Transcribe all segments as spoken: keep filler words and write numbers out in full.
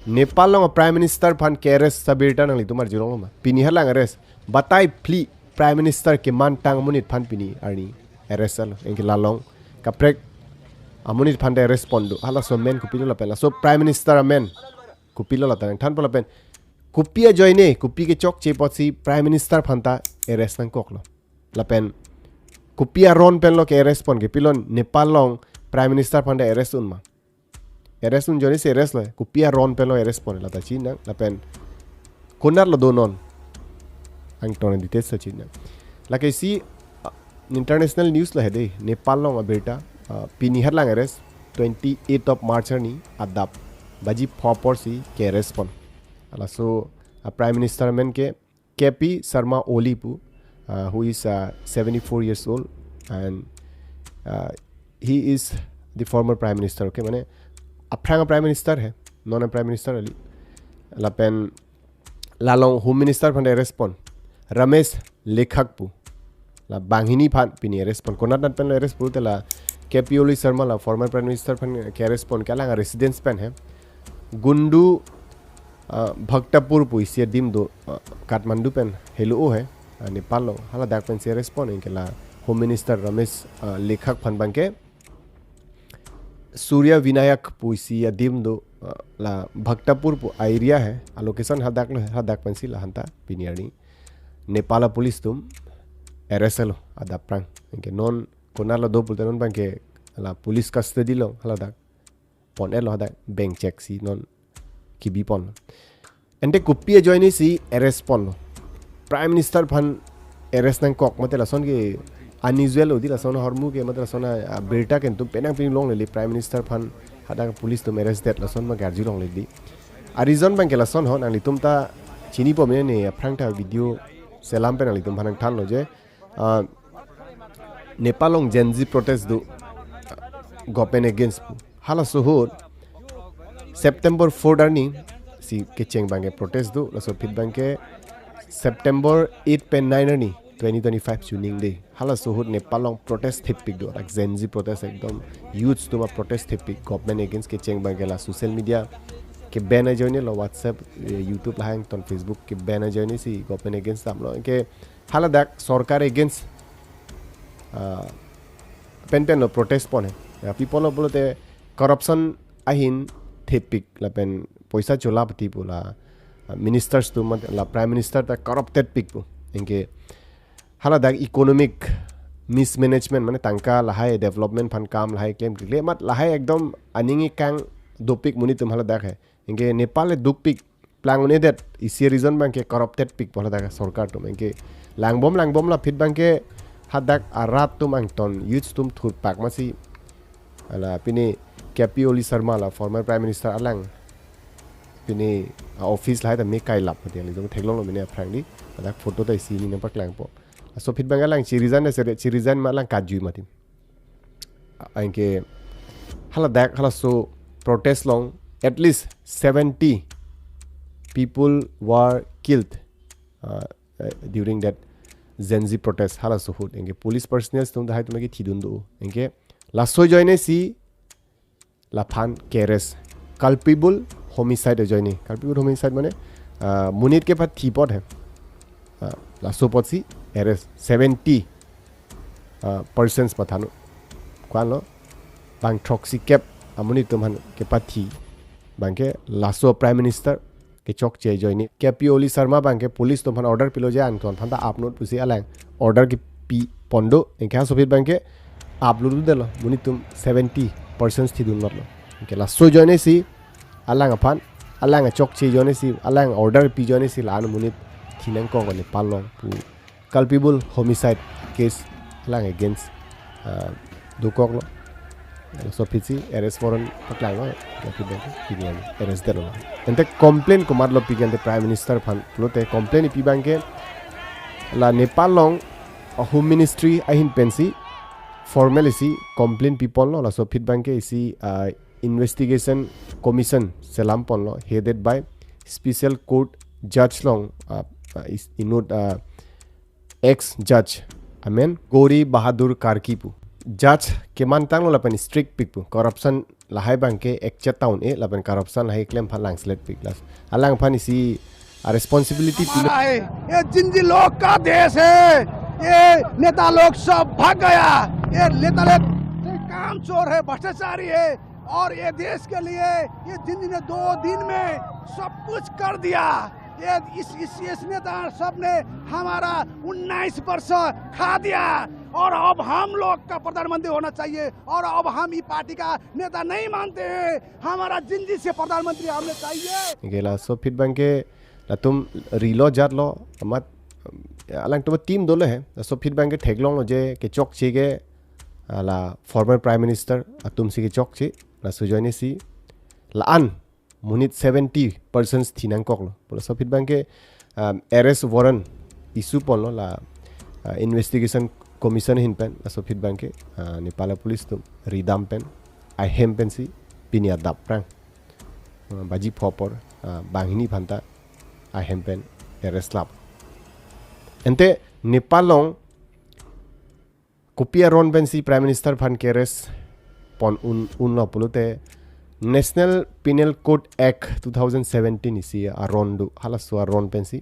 Nepal along a Prime Minister aphan ke-arrest abirta nanglitum arjulonglo ma? Pini halang arrest. Batai phli Prime Minister kemantang amonit aphan pini arni arrest alo. Anke la along kaprek amonit aphan ta arrest pon do. Halaso amen kopilo lapen? Laso Prime Minister amen kopilo la ta nangthanpo lapen? Kopi ajoine, kopi kechokche apotsi Prime Minister aphan ta arrest nangkoklo? Lapen kopi aron penlo ke-arrest pon ke? Pilo Nepal along Prime Minister aphan ta arrest un ma? Arrest un ajoinesi arrest lo. Kopi aron penlo arrest pon, la ta chinang. Lapen konatlo do non? Angton details ta chinang. Lake isi, uh, international news lo he dei. Nepal along abirta, uh, pini halang arrest, twenty-eighth of March arni adap baji pho apor si ke-arrest pon. Halaso a Prime Minister amen ke K P Sharma Oli pu, uh, who is, uh, seventy-four years old, and, uh, he is the former Prime Minister, okay? Mane aphrang Prime Minister he, non Prime Minister kali. Lapen la along Home Minister aphan arrest pon, Ramesh Lekhak pu. La banghini aphan pini arrest pon. Konat nat penlo arrest pulote la K P Oli Sharma, la former Prime Minister aphan ke-arrest pon ke alang residence pen he. Gundu, uh, Bhaktapur pu isi adim do, uh, Kathmandu pen helo he, uh, Nepal along. Haladak pensi arrest pon, anke la Home Minister Ramesh, uh, Lekhak aphan abangke Surya Vinayak pu isi adim do, uh, la Bhaktapur pu area he, a location hadak lo, hadak pensi la aphan ta pini arni Nepal a police atum arrest lo adap aphrang. Anke non konatlo do pulote non abangke la police custody along haladak pon-etlo, hadak bank check si non kebi ponlo. Ante kopi ajoinesi arrest ponlo? Prime Minister aphan arrest nangkok mate lason ke unusual lo dei, lason ahormu ke mate lason a, a birta ke nelitum penang pini longlele, Prime Minister aphan hadak police atum arrest det, lason ma ke arjulongle dei. A reason abangke lason ho, nanglitum ta chinipo mene, aphrang ta video selam pen nanglitum aphan nangthanlo je, uh, Nepal along Gen Z protest do, uh, government against pu. Halaso ahut September four arni si kecheng abangke protest do, laso aphi abangke September eight pen nine arni twenty twenty-five chuning dei. Halaso ahut Nepal along protest thepik do, like Gen Z protest, ekdom youths atum a protest thepik, government against kecheng abangke la social media ke-ban ajoine lo, WhatsApp, eh, YouTube lahai angton, Facebook ke-ban ajoinesi government against damlo. Anke haladak sorkar against, ah, penpen lo protest pon he. Ya, pi pulo pulote corruption ahin thepik lapen poisa chola pati pu la, ah, ministers atum, la Prime Minister ta corrupted pik pu. Anke haladak economic mismanagement, mane tangka lahai, development aphan kam lahai, klem kekle amat lahai, ekdom aning kangdopik monit atum haladak he. Anke Nepal le dukpik, plang un-edet, isi reason abangke corrupted pik pu haladak sorkar atum. Anke langbom langbom la aphi abangke hadak arat atum angton, youths atum thurpak masi, ala pini K P Oli Sharma, la former Prime Minister, alang pini a office lahai ta me kailap mati, nanglitum theklonglo mene aphrang dei. Hadak photo ta isi neli nangpaklangpo. Laso aphi abangke alang chi-resign na, chi-resign ma alang kajui mati. Anke haladak halaso protest along at least seventy people were killed, uh, uh, during that Gen Z protest halaso ahut. Anke police personnel atum ta hai atum ke thidun do. Anke laso ajoinesi laphan ke-arrest. Culpable homicide ajoine. Culpable homicide mane, ah, monit kepathi apot he. Ah, laso apotsi arrest seventy, ah, persons matha non. Ko-anlo, bang throksi kep amonit atum aphan kepathi abangke laso Prime Minister kechokche ajoine. K P Oli Sharma abangke police atum aphan order pilo je angton aphanta apnot pusi alang order kepi pon do. Anke halaso aphi abangke aplo dodetlo, monit atum seventy persons thidun lotlo. Anke laso ajoinesi alang aphan, alang achokche ajoinesi, alang order pi ajoinesi la-an monit thi nangkok Nepal along pu culpable homicide case alang against, ah, dokoklo. Laso aphisi arrest warrant paklanglo, laso aphi abangke pini arni arrest detlo. Ante complaint komatlo pi ke ante Prime Minister aphan pulote, complaint ipi abangke la Nepal along, ah, Home Ministry ahin pensi formal isi complaint pi ponlo, laso aphi abangke isi, ah, investigation commission selam ponlo, headed by Special Court Judge along, ah, ah, is-, inut, ah, ex judge amen Gauri Bahadur Karki pu. judge keman tanglo lapen strict pik pu. Corruption lahai abangke ekchet ta un-e lapen corruption lahai klem aphan langselet pik, la alangphan isi a responsibility pilo. हमारा है। ये जिंजी लोग का देश है। ये नेता लोग सब भाग गया। ये नेता लोग कामचोर है, भ्रष्टाचारी है। और ये देश के लिए ये जिंजी ने दो दिन में सब कुछ कर दिया। ये इस इस इस नेता सब ने हमारा उन्नीस वर्ष खा दिया। और अब हम लोग का प्रधानमंत्री होना चाहिए। और अब हम ये पार्टी का नेता नहीं मानते हैं। हमारा जिंजी से प्रधानमंत्री हमें चाहिए। Anke laso aphi abangke latum rilo jatlo amat, alangtum team dolo he. Laso aphi abangke theklonglo je kechokche ke, ah, la former Prime Minister atumsi kechokche. Laso ajoinesi la-an monit seventy persons thi nangkoklo. Laso aphi abangke, um, arrest warrant issue ponlo la, uh, Investigation Commission ahin pen. Laso aphi abangke, uh, Nepal police atum ridam pen ahem pensi pini adap prang, uh, baji pho apor, uh, banghini aphanta ahem pen arrest lap. Ante Nepal along kopi aron pensi Prime Minister aphan ke-arrest pon un, unlo pulote National Penal Code Act two thousand seventeen isi aron do, halaso aron pensi,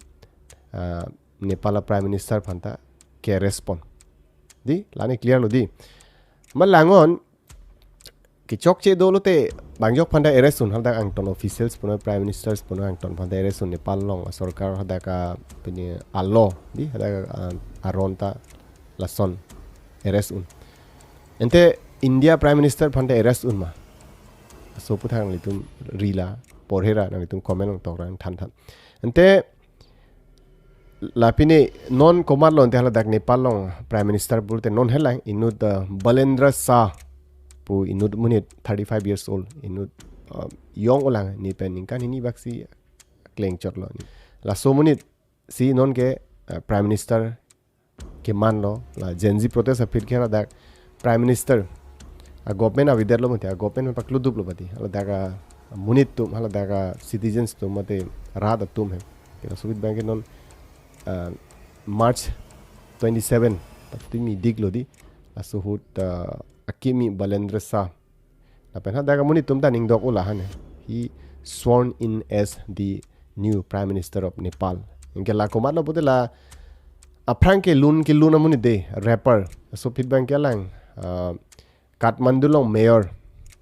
ah, Nepal a Prime Minister aphanta ke-arrest pon. Di, la-an clear lo di. Ma la-an kechokche dolote bang ajok aphanta arrest un, hadak angton officials puno, Prime Ministers puno angton aphanta arrest un, Nepal along sorkar hadak a pini a-law di, hadak a, ah, aron ta lason arrest un. Ante India Prime Minister aphanta arrest un ma? Laso aputhak nanglitum rila, porhera, nanglitum comment along tok ra than than. Ante la pini non komatlo ante haladak Nepal along Prime Minister pulote non helang inut, uh, Balendra Shah pu inut monit thirty-five years old, inut, uh, yong olang, ne pen ningkan hini baksi klengchotlo. Laso monit si non ke, uh, Prime Minister kemanlo, la Gen Z protest aphi ke haladak Prime Minister a government avedetlo mati, a government pakludup lo mati, haladak amonit atum, haladak a citizens atum mati, rat atum he. Ke laso aphi abangke non, ah, March twenty-seven, pati mi diklo di, laso ahut, ah, akimi Balendra Shah. Lapen hadak amonit atum ta ning dok ula han he. He sworn in as the new Prime Minister of Nepal. Anke la komatlo pulote la aphrang kelun kelun amonit de, rapper. Laso aphi abangke alang, ah, Kathmandu along mayor,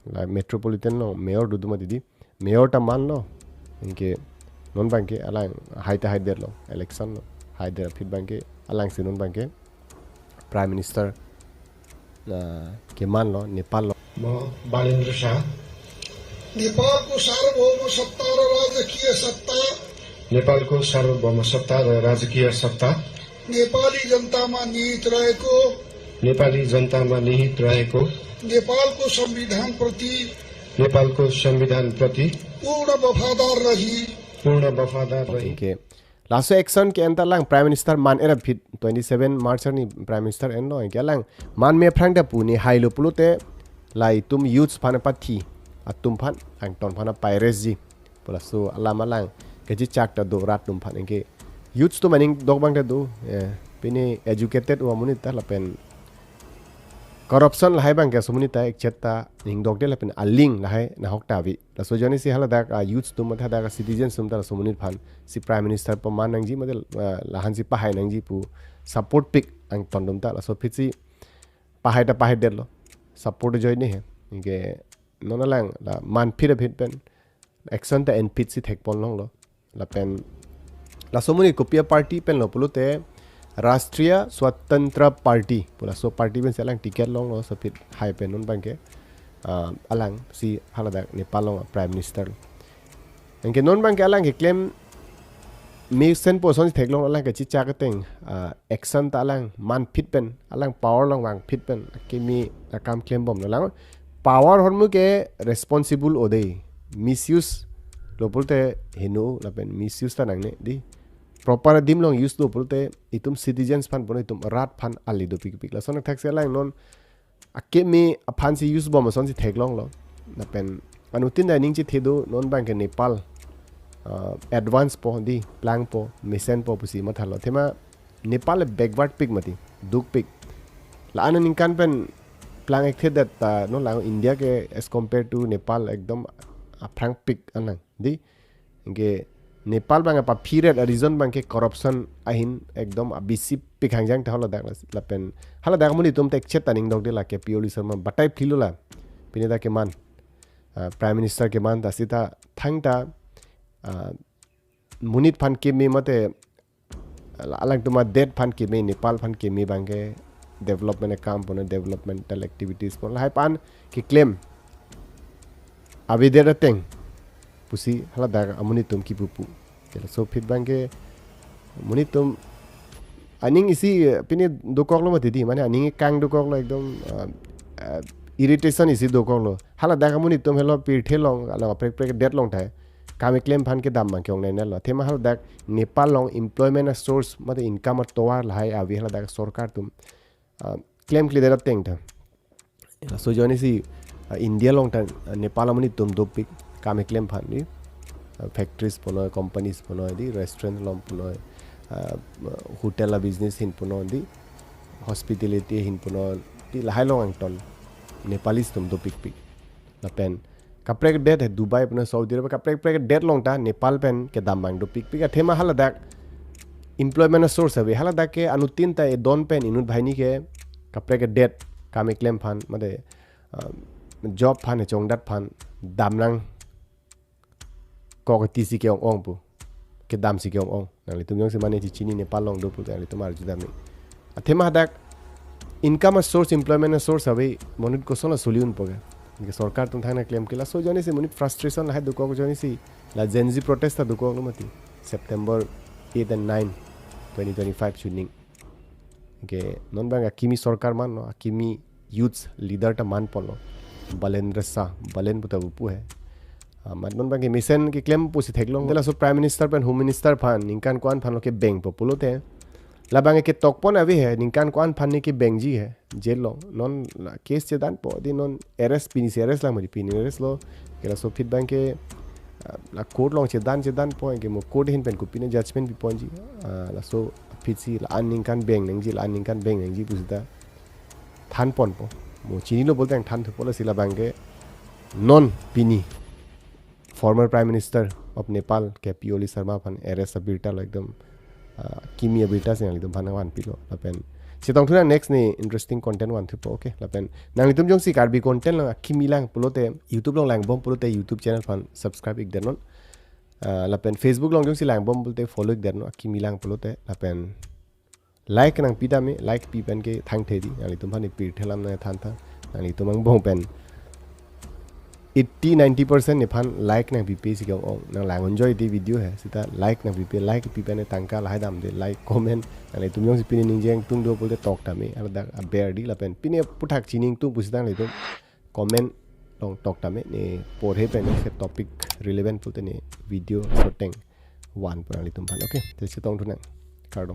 la metropolitan along mayor do do mati di. Mayor ta manlo. Anke non abangke alang hai ta haidetlo, election lo. Haidet aphi abangke alangsi non abangke Prime Minister, ah, kemanlo Nepal along. म बालेन्द्र शाह नेपालको सार्वभौम सत्ता र राजकीय सत्ता नेपालको सार्वभौम सत्ता र राजकीय सत्ता नेपाली जनतामा निहित रहेको नेपाली जनतामा निहित रहेको नेपालको संविधानप्रति नेपालको संविधानप्रति पूर्ण वफादार रही पूर्ण वफादार रही। Anke laso action ke-en ta alang Prime Minister man-et aphi, twenty-seven March arni Prime Minister enlo, anke alang man me aphrang ta pu ne hailo pulote la itum youths aphan apathi atum aphan angton aphan a-piracy ji. Pu laso alam alang kachechak ta do rat atum aphan, anke youths atum aning dok abang ta do, eh, pini educated amonit ta lapen corruption lahai abangke amonit ta ekchet ta ning dokde lapen aling lahai nahok ta ave. Laso ajoinesi haladak a-youths atum mate hadak a-citizens atum ta laso amonit aphansi Prime Minister paman nangji mate, ah, lahansi pahai nangji pu support pik angton atum ta, laso aphisi pahai ta pahaidetlo. Support ajoine he. Anke non alang la manphit aphi pen action ta enphitsi thekpon longlo. Lapen laso amonit kopi a-party penlo pulote Rashtriya Swatantra Party pu laso party pensi alang ticket longlo, laso aphi hai pen non abangke, ah, alangsi haladak Nepal along Prime Minister. Anke non abangke alang keklem mesenpo asonsi theklong, alang kachechak ateng, ah, action ta alang manphit pen, alang power along vangphit pen akimi akam klembomlo. Alang power ahormu ke responsible ode, misuse lo pulote heno lapen misuse ta nangne di. Proper adim along use lo pulote itum citizens aphan puno itum rat aphan ali dopikpik. Lason athaksi alang non akimi aphansi use bom asonsi theklonglo. Lapen anuttin ta ning chethe do, non abangke Nepal, ah, advance po di, plangpo, mesenpo pusi mathalo. Athema Nepal le backward pik mati, dukpik. La-an aningkan pen Plang ek thedet ta, no, lang India ke as compared to Nepal ekdom aphrangpik anang, di. Anke Nepal abang apaphiret a-reason abangke corruption ahin ekdom abisipik hangjang ta haladak la, lapen haladak amonit atum ta ekchet ta ning dokde la K P Oli Sharma batai phlilo la. Pini ta keman, ah, Prime Minister keman ta sita thangta, ah, monit aphan keme mate, la-, alangtum adet aphan keme, Nepal aphan keme abangke development akam punon, developmental activities punon, lahai aphan keklem avedet ateng pusi haladak amonit atum kipupu. Ke laso aphi abangke monit atum aning isi, eh, pini dokoklo mati di, mane aning kang dokoklo ekdom, ah, ah, irritation isi dokoklo. Haladak amonit atum helo pirthe along, along kaprek-prek det along ta kam keklem aphan kedam abangke ong nai nelo. Athema haladak Nepal along employment a-source mate income atovar lahai ave haladak sorkar atum, ah, klemkledet ateng ta. Laso ajoine si, ah, India along ta, ah, Nepal amonit atum dopik kam keklem aphan di, ah, factories punoi, companies punoi di, restaurant along punoi, ah, hotel a-business ahin punoi di, hospitality ahin punoi di, lahai along angton Nepalese atum dopikpik. Lapen kaprek det he Dubai punon, Saudi Arabia, kaprek-prek det along ta Nepal pen kedam abang dopikpik. Athema haladak employment a-source ave, haladak ke anuttin ta edon pen inut banghini ke kaprek det kam keklem aphan mate, um, job aphan, chongdat aphan damnang, kok tisi ke-ong-ong pu, kedamsi ke-ong-ong. Nanglitum jongsi mane chichini Nepal along do pulote nanglitum arjudam nang. Athema hadak income a-source, employment a-source ave, monit kosonlo soli unpo ke. Anke sorkar atum thangta klemkle, laso ajoine si monit frustration lahai dokok ajoine si la Gen Z protest ta dokoklo mati, September eight and nine, twenty twenty-five chuning. Anke non abang akimi sorkar manlo, akimi youths leader ta manponlo. Balendra Shah, Balen puta bupu he. Ah, mat non abangke mesen keklem pusi theklong. Dela so Prime Minister pen Home Minister aphan ningkan ko-an aphanlo kebengpo pulote, labang ke tokpon ave he, ningkan ko-an aphan ne kebengji he, jail along. Non la case chedanpo di, non arrest, pini si arrest lang mati, pini arrest lo. Ke laso aphi abangke, ah, la court along chedan chedanpo, anke mo court ahin pen kopine judgment piponji. Ah, laso aphi si la-an ningkan beng nangji, la-an ningkan beng nangji pusita thanponpo. Mo chinilo pulote ang thanthupo, lasi labang ke non pini former Prime Minister of Nepal, K P Oli Sharma aphan arrest abirta lo ekdom, ah, kimi abirta si nanglitum aphan vanpilo. Lapen chetongthu nang next ne interesting content vanthupo, okay? Lapen nanglitum jongsi Karbi content lang akimi lang pulote, YouTube along langbom pulote YouTube channel aphan subscribe ik det non. Ah, lapen Facebook along jongsi langbom pulote follow ik det non, akimi lang pulote. Lapen like nangpi tame, like pi pen ke thangthe di, nanglitum aphan ne pirthe alam nangthan tha, nanglitum angbong pen eighty ninety percent nephan like nangpipe si ke-ong-ong, nanglang enjoy di video he, sita like nangpipe, like pi pen ne tangka lahai damde, like, comment, nanglitum jongsi pini ningje ingtung do pulote tok tame, haladak aber di, lapen pini aphuthak chini ingtung pusita nanglitum comment along tok tame, ne porhe pen ne se topic relevant pulote ne video shorteng vanpo nanglitum aphan, okay? Te chetongthu nang, kardom.